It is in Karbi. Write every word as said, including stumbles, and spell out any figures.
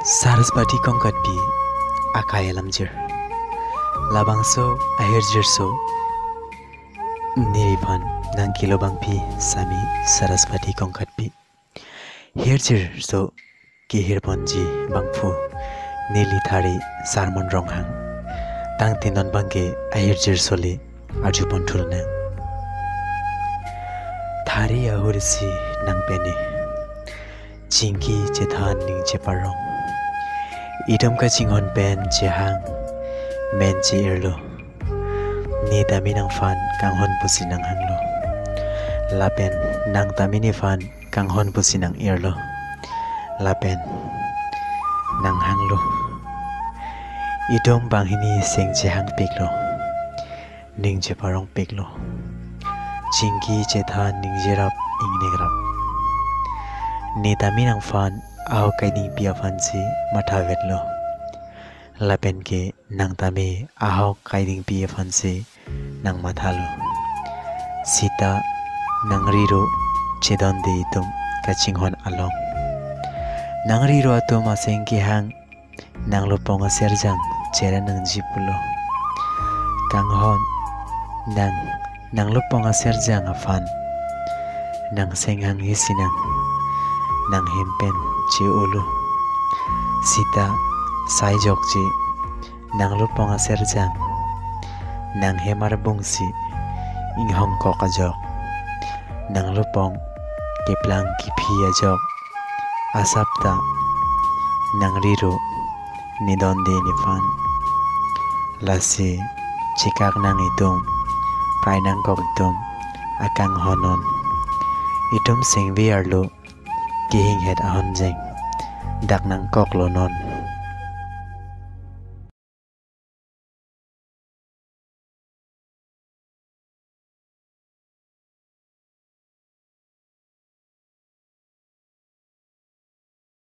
Saraswati Kongkatpi akai alamjir. Labangso ahirjirso neliphan nangkelo bangpi sami Saraswati Kongkatpi. Hirjirso kehirponji bangphu neli Thari Sarmon Ronghang. Tangte non bangke ahirjirso le arjupon thulnang. Thari ahursi nangpene. Chingki chethan ningje parong. Itum kachinghon pen chehang men che-irlo. Ne tame nangphan kanghon pusi nanghanglo. Lapen nang tame nephan kanghon pusi nang-irlo. Lapen nanghanglo. Itum banghini seng chehangpiklo. Ningje parongpiklo. Chingki chethan ningjerap ingnekrap. Ne tame nangphan ahok kaidingpi aphansi mathavetlo. Lapenke nang tame ahok kaidingpi aphansi nangmathalo. Sita nangriro chedonde itum kachinghon along. Nangriro atum aseng kehang nanglopong aserjang chera nangji pulo. Kanghon nang nanglopong aserjang aphan nang seng hanghe sinang, nanghem pen che-olo. Sita sai jokche nanglopong aserjang, nanghem arbungsi inghongkok ajok. Nanglopong keplang kephi ajok. Asapta nangriro ne donde nephan. Lasi chekak nang itum, prai nangkok itum, akanghon non. Itum sengve arlo kehinghet ahonjeng dak nangkoklo non.